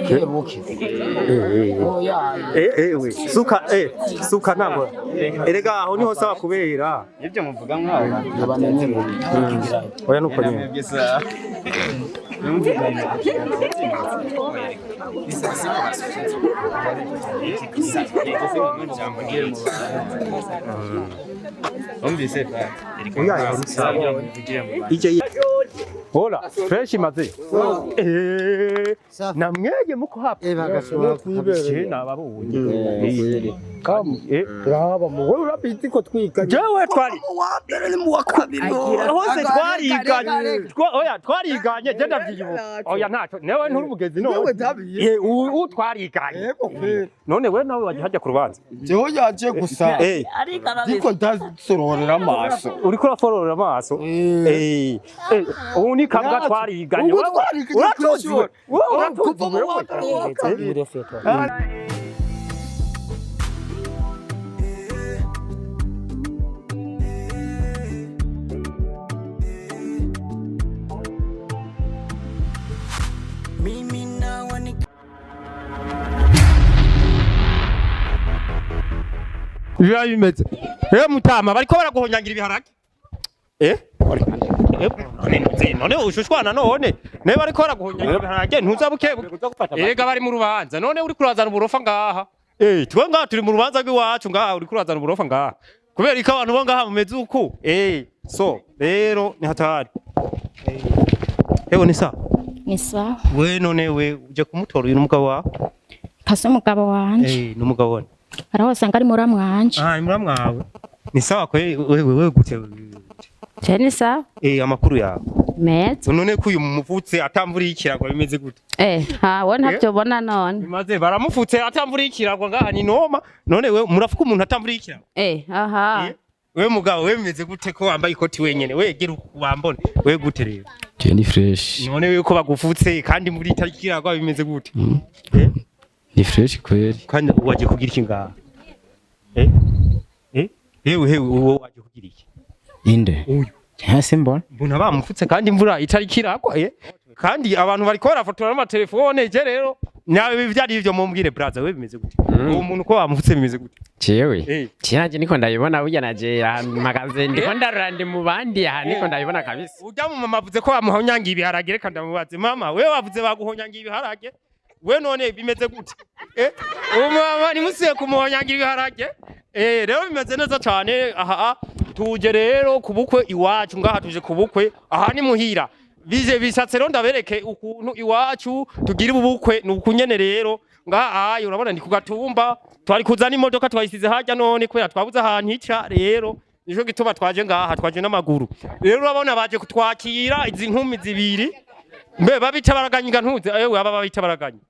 Buke buke. Oya. We suka, suka ntabwo erega aho niho sawa kubera Ibyo muvuga mwaho. Bamenye. Oya, nuko nyene. Mwebwe sa. Umvise fa. Oya, ni sawa. Ije hola, fresh maze namwege muko hapa. Eh, bagashobora Je nababonye. Kam. Raba mu wewe urabizi ko twiganye. Jewe twari Wa mbere ni mu wa kabiri. Hose twariganye. Oya, twariganye, je ndavyibuka. Oya, ntaco newe nturi umugezi none. Yewe ndabiye. U twariganye. Yego kweli. None we nawe waje hajya ku rubanza? Jewe yaje gusa. Ndiko ndasororera amaso. Uriko uraforora amaso. Ubu ni kabwa twariganye. Ubu twariganye. Uratuzi we. Kw'ishuri. Uratuzi Kuva mu wa mbere, mu wa kabiri. Biba bimeze mutama bariko baraguhonyangira ibiharage. None ntuzi, none ushushwana none ne bariko baraguhonyangira ibiharage, ntuza buke buke. Erega bari mu rubanza, none uri kurazana uburofa ngaha. Twe ngaha turi mu rubanza rw'iwacu, ngaha uri kurazana uburofa ngaha kubera ko abantu bo ngaha mumeze uku. So rero ni hatari. Ewe, ni sawa? Ni sawa. We none we uje kumutora uyu n'umugabo wawe? Kase umugabo wanje. N'umugabo wawe. Hariho wasanga ari muramu wanje. Ah, muramu wawe. Ni sawa kwe wewe, wewe gute? Je ni sawa. Amakuru yawe? Meza. None ko uyu muvutse atamvura y'ikiragwa bimeze gute? Ha, we ntavyo ubona none. Bimaze baramufutse atamvura y'ikiragwa ngaha ni noma. None we murafuka umuntu atamvura y'ikiragwa? Aha. We mugabo we bimeze gute ko wambaye ikoti wenyene? We gira wambone. We gute rero? Je ni fresh. None we ko bagufutse kandi muri itarikiragwa bimeze gute? Ni fresh kweli. Kandi waje kugira iki ngaha? Hewe hewe, uwo waje kugira iki? Inde? Uyu. Hasi mbona. Mbona bamufutse kandi imvura itariko iragwa. Kandi abantu bariko barafotora n'amatelefone. Je rero nawe ivyari ivyo mumbwire, braza, we bimeze gute? Uwo muntu ko bamufutse bimeze gute? Jewe. Jewe niko ndabibona burya naje mpagaze ndiko ndarora ndi mu bandi aha niko ndabibona kabisa. Urya mu mama avuze ko bamuhonyangiye ibiharage, reka ndamubaze. Mama, we wavuze baguhonyangiye ibiharage. We none bimeze gute? Umama nimusiye kumuhonyangira ibiharage. Rero bimeze neza cane aha. Tuje rero ku bukwe iwacu ngaha, tuje ku bukwe aha ni muhira. Bije bishatse rero ndabereke ukuntu iwacu tugira ubukwe ni uku nyene. Rero ngaha ayi urabona ni ku gatumba, twari kuzana imodoka twayisize harya, none kubera twabuze ahantu ica rero nico gituma twaje ngaha, twaje n'amaguru. Rero urabona baje kutwakira izi nkumi zibiri, mbe babita baraganyiga ntuze ewe aba babita baraganyi?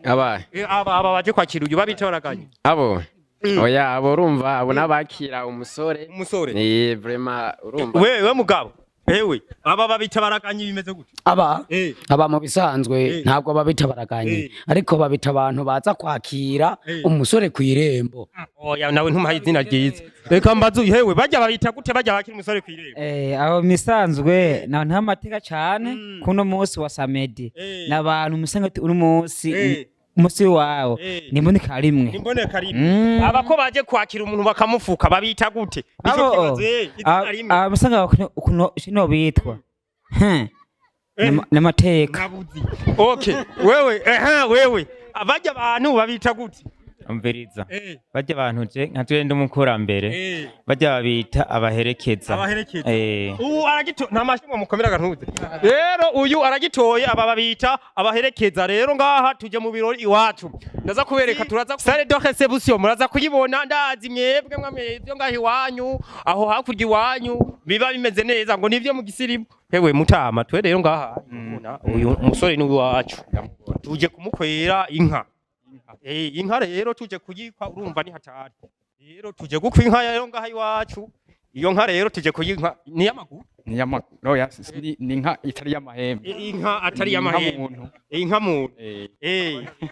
Aba Aba baje kwakira uyu babita baraganyi? Abo. Oya, abo urumva abo nabakira umusore. Umusore. Vraiment urumva. We mugabo ewe, aba babita baraganyi bimeze gute? Aba aba mu bisanzwe ntabwo babita baraganye, ariko babita abantu baza kwakira umusore ku irembo. Oya, nawe ntumuhaye izina ryiza. Reka mbaze uyu, hewe bajya babita gute bajya bakira umusore kw'irembo? Abo misanzwe na nta mateka cyane kuno munsi wa samedi n'abantu musanga ati uno munsi umunsi wawo nimboneka rimwe. Imboneka rimwe. Aba ko baje kwakira umuntu bakamufuka babita gute? Nico Abo kibazo. Izina rimwe. Abo musanga ukuntu shino bitwa n'amateka. Nabuzi. Okay, wewe wewe abajya abantu babita gute? Umviriza, bajya abantu je nka twe ndi umukurambere, bajya babita abaherekeza. Abaherekeza. Ubu aragito nta mashimwe mukomera gantuze. Rero uyu aragitoye, aba babita abaherekeza. Rero ngaha tuje mu birori iwacu, ndaza kubereka, turaza salle de réception, muraza kuyibona. Ndazi mwebwe mwamwe ngaha iwanyu aho hakurya iwanyu biba bimeze neza ngo nivyo mu gisirimu. Hewe mutama, twe rero ngaha ubona uyu musore ni uwacu, tuje kumukwera inka. Inka rero tuje kuyikwa, urumva ni hatari. Rero tuje gukwa inka rero ngaha iwacu. Iyo nka rero tuje kuyinka ni y'amaguru. Ni oya, ni inka itari y'amahembe. Inka atari Inka y'amahembe. muntu. Inka muntu.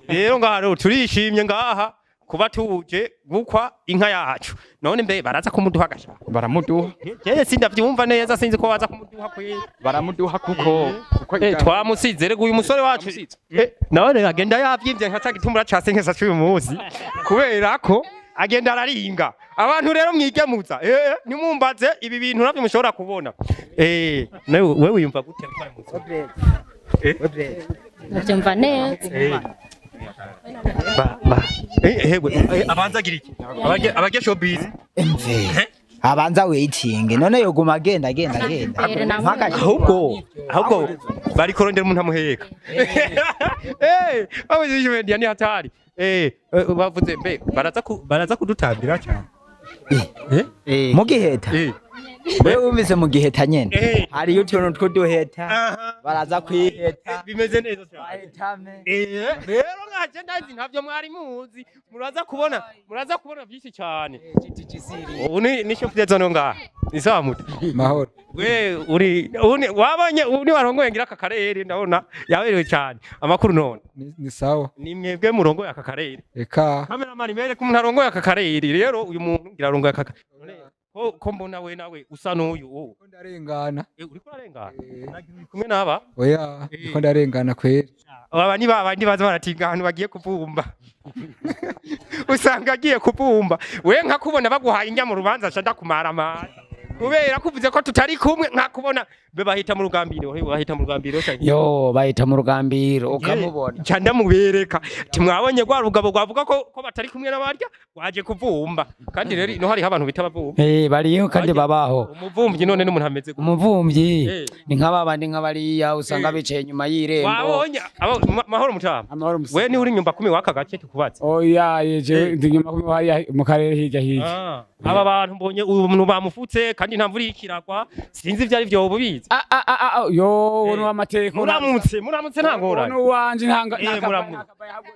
Rero ngaha rero turishimye ngaha. Kuba tuje gukwa inka yacu, none mbe baraza kumuduha gasha? Baramuduha. Jewe sindavyumva neza, sinzi ko baza kumuduha kweri. Baramuduha kuko Twamusize rega uyu musore wacu. None agenda yavyimvye nka ca gitumbura ca senkesa c'uyu munsi, kubera ko agenda araringa abantu. Rero mwigemuza, nimumbaze ibi bintu navyo mushobora kubona. Nawe wewe wiyumva gute utwaye umusore? Ndabyumva neza. Ba ba hewe, abanza agira iki? Abage showbiz. Mve abanza waiting, none yoguma agenda agenda agenda mpaka Ahubwo bari kurondera umuntu amuheka. Bavuze media ni hatari. Bavuze mbe baraza kudutambira cyane. Mu giheta. Wewe wumvise mu giheta nyene hariyo utuntu tw'uduheta, baraza kwiheta. Bimeze neza cyane. Bahitame. Rero nkaje ndazi ntavyo mwari muzi, muraza kubona byinshi cyane. Ubu ni chef de zone ngaha, ni sawa muto? Mahoro. We uri uni wabonye uni warongoye ngira aka karere, ndabona yaberewe cyane. Amakuru none? Ni sawa. Ni mwebwe murongoye aka karere? Eka. Cameraman, mereke umuntu arongoye aka karere. Rero uyu muntu ngira arongoye aka none ko mbona we nawe usa n'uyu wowe. Ndarengana. Uriko urarengana? Nagira uri kumwe n'aba. Oya, ndiko ndarengana kweri. Aba ni babandi baza baratinga ahantu bagiye kuvumba, usanga agiye kuvumba. We nkakubona baguhaye injya mu rubanza nca ndakumaramara kubera kuvuze ko tutari kumwe. Nkakubona be bahita mu rugambiro, he bahita mu rugambiro canke? Yo, bahita mu rugambiro ukamubona. Nca ndamubereka ati mwabonye rwa rugabo rwavuga ko batari kumwe n'abarya waje kuvumba. Kandi rero ino hariho abantu bita abavumba. Bariyo kandi babaho. Umuvumvyi none n'umuntu ameze gute? Umuvumvyi ni nk'ababandi nk'abariya usanga bicaye inyuma y'irembo. Wabonye mahoro mutama? Amahoro musa. We ni uri nyumba kumi waka gace tukubatse? Oya, yeje ndi nyuma kumi hariya mu karere hirya hirya. Aba bantu mbonye uyu muntu bamufutse kandi nta mvura iriko, sinzi ivyo ari vyo ubizi. Yo, wono w'amateka. Muramutse, muramutse, nta ngorane. Wono wanje ntanga. Muramutse.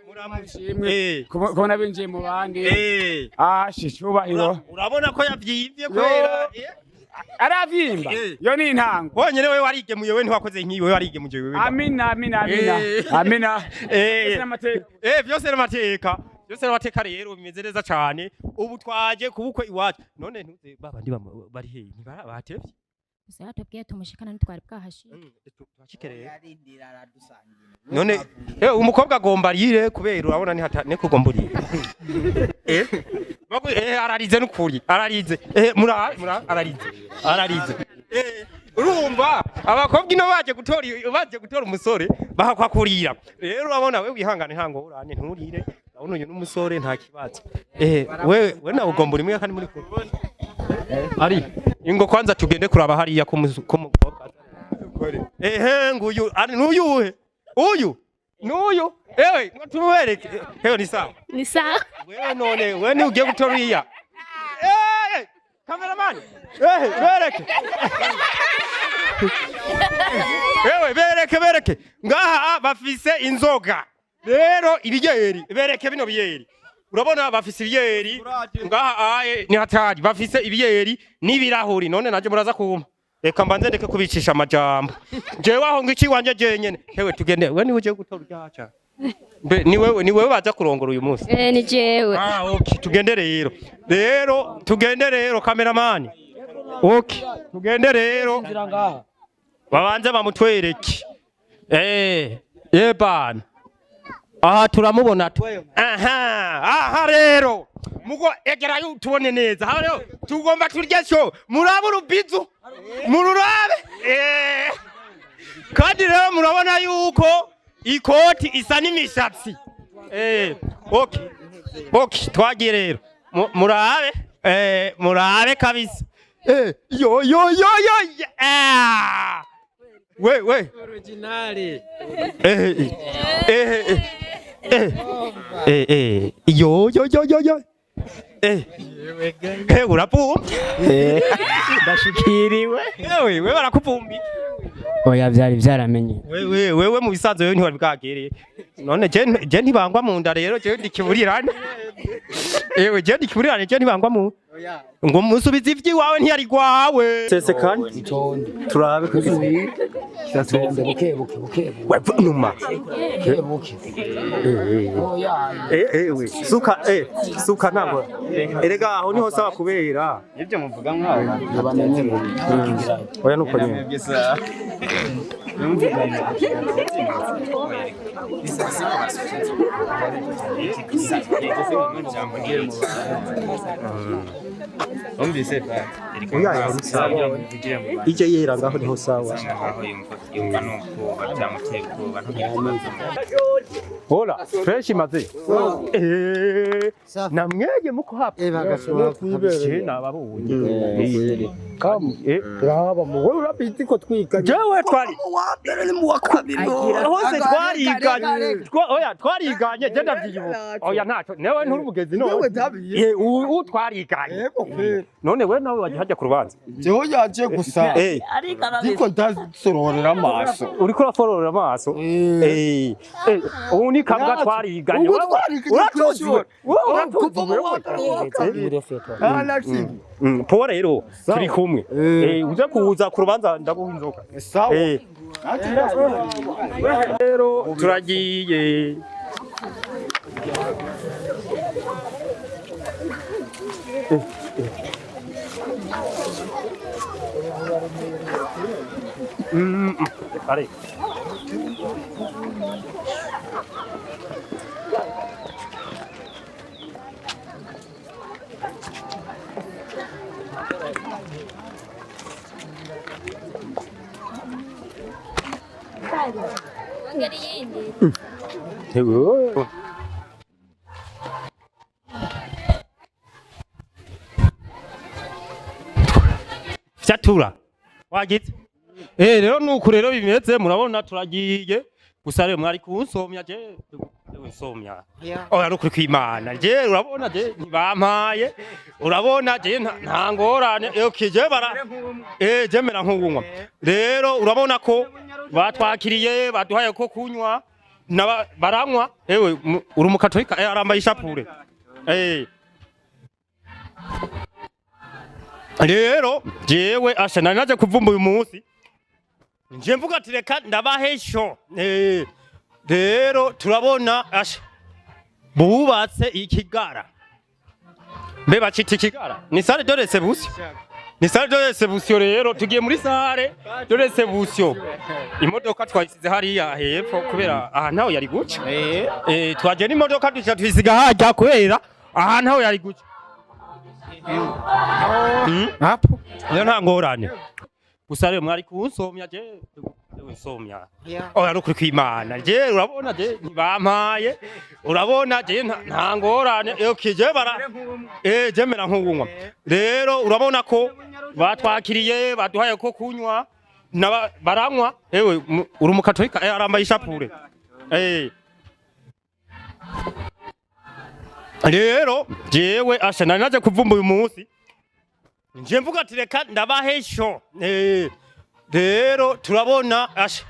Muramutse. Kubona binjiye mu bandi. Ah, shicubahiro. Urabona ko yavyivye kubera Aravyimba. Yo ni intango. Wonyene wewe warigemuye, we ntiwakoze nk'iyi, wewe warigemuye wewe. Amina, amina, amina. Amina. Byose n'amateka. Byose n'amateka. Byose n'amateka, rero bimeze neza cane. Ubu twaje kubukwe iwacu. None ntuze babandi bari hehe? Ntibara batevye? Gusa yatubwiye tumushikana, ntitwari bwahashike. Tuhashike rero. None umukobwa agomba arire kubera urabona ni hata ne kugomba urire. Bagu ararize n'ukuri. Ararize. Mura mura ararize. Ararize. Urumva abakobwa ino baje gutora umusore bahakwa kurira. Rero urabona we wihangane, ntango urane nturire. Urabona uyu n'umusore nta kibazo. We nawe ugomba uri kandi muri kumwe. Ari ingo kwanza tugende kuraba hariya ku mukobwa. Ehe, nguyu ari n'uyuhe? Uyu n'uyu, ewe ngo tumubereke. Hewe, ni sawa? Ni sawa. Wewe none we ni ugiye gutora uriya? Cameraman, bereke. Ewe, bereke, bereke ngaha bafise inzoga. Rero ibiyeri, bereke bino biyeri. Urabona bafise ibiyeri ngaha aye ni hatari, bafise ibiyeri n'ibirahuri. None naje muraza kumpa, reka mbanze ndeke kubicisha amajambo jewe aho ngo iki wanje jenyene. Hewe, tugende. We niwe ugiye gutora uryaca? Mbe ni wewe baza kurongora uyu munsi? Eh, ni jewe. Ah, okay, tugende rero. Rero tugende rero, cameraman. Okay, tugende rero. Babanze bamutwereke. Bana. Aha turamubona tu. Aha, aha rero. Mugo egerayo tubone neza. Aha rero tugomba turye show. Murabe urubizu. Mururabe. Kandi rero murabona yuko ikoti isa n'imishatsi. Okay. Okay, twagiye rero. Murabe. Murabe kabisa. Yo yo yo yo. Ah! We we. Original. Yo yo yo yo yo. Urapumvye? Ndashikiriwe. Ewe, we barakupumbi. Oya, vyari vyaramenye. Wewe wewe mu bisanzwe wewe ntiwari bwagereye. None je ntibangwa mu nda rero, je ndikiburirane. Ewe, je ndikiburirane, je ntibangwa mu. Ngo musubize ivy'iwawe ntiyari gwawe. Sesekanye turabe. Itonde, buke buke buke. Wewe numa. Buke buke. Oya. Eh eh, we suka, suka ntabwo erega aho niho sawa kubera Ibyo muvuga mwaho. Oya, nuko nyene. Umvise fa. Oya, aho ni sawa, ije yera ngaho niho sawa. Yumva n'ubwoba byamuteye ubwoba, ntugire ikibazo. Hola, fresh maze. Namwege muko hapa. Je nababonye. Kam, raba mu wewe urabizi ko twiganye. Jewe twari Wa mbere ni mu wa kabiri. Hose twariganye. Oya, twariganye, je ndavyibuka. Oya, ntaco. Newe nturi umugezi none. Jewe ndabiye. U twariganye. Yego kweli. None we nawe waje hajya ku rubanza. Jewe yaje gusa. Ndiko ndasororera amaso. Uriko urafororera amaso. Ubu ni kabwa twariganye. Ubu twariganye. Uratuzi. Kw'ishuri. Wowe Kuva mu wa mbere, wa kabiri. Ah, nashimye. Po rero turi kumwe. Uze kuza ku rubanza ndaguha inzoka. Sawa. Rero turagiye. Allez. Fyatura wagize. Rero nuko rero bimeze, murabona turagiye. Gusa rero mwari kunsomya, je nsomya. Oya, nukuri kw'Imana, je urabona je ntibampaye, urabona je nta ngorane. Okay, je bara je mera nk'uwunywa. Rero urabona ko batwakiriye, baduhaye ko kunywa baranywa. Ewe uri umukatolika, arambaye ishapure. Rero jewe asha nari naje kuvumba uyu munsi, nje mvuga ati reka ndabahesho. Rero turabona asha bubatse ikigara, mbe bacita ikigara, ni salle de réception, ni salle de réception. Rero tugiye muri salle de réception. Imodoka twayisize hariya hepfo kubera aha ntaho yari guca. Twagiye n'imodoka duca tuyisiga hajya kubera aha ntaho yari guca. Hapo. Rero nta ngorane. Gusa rero mwari kunsomya, je nsomya. Oya, nukuri kw'Imana, je urabona je ntibampaye, urabona je nta ngorane. Okay, je bara je mera nk'uwunywa. Rero urabona ko batwakiriye, baduhaye ko kunywa baranywa. Ewe uri umukatolika, arambaye ishapure. Rero jewe asha nari naje kuvumba uyu munsi, nje mvuga ati reka ndabahesho. Rero turabona asha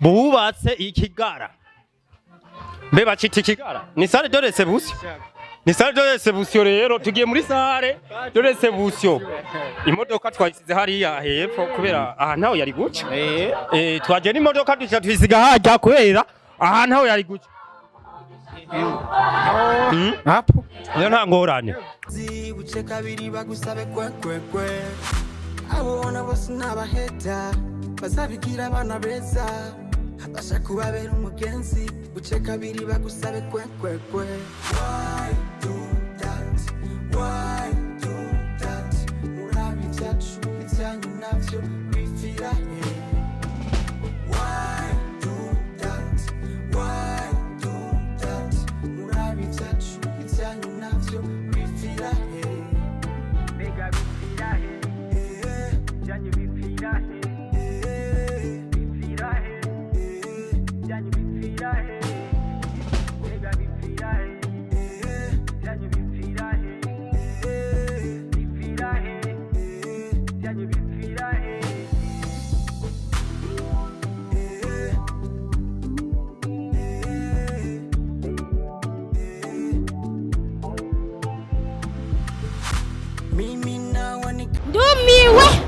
bubatse ikigara, mbe bacita ikigara, ni salle de réception, ni salle de réception. Rero tugiye muri salle de réception. Imodoka twayisize hariya hepfo kubera aha ntaho yari guca. Twagiye n'imodoka duca tuyisiga hajya kubera aha ntaho yari guca. Hapo. Rero nta ngorane. Buce kabiri bagusabe kwekwekwe, abo ubona bose n'abaheta bazabigira abana beza basha kubabera umugenzi. Buce kabiri bagusabe kwekwekwe. Why do that? Why do that? Murabi ibyacu, ibyanyu navyo bipfira he? Why do that? Why do that? Murabi ibyacu, ibyanyu navyo bipfira he? Mbega bipfira he? Ibyanyu bipfira he? Bipfira he? Ibyanyu bipfira he? Mbega bipfira he? Iwe.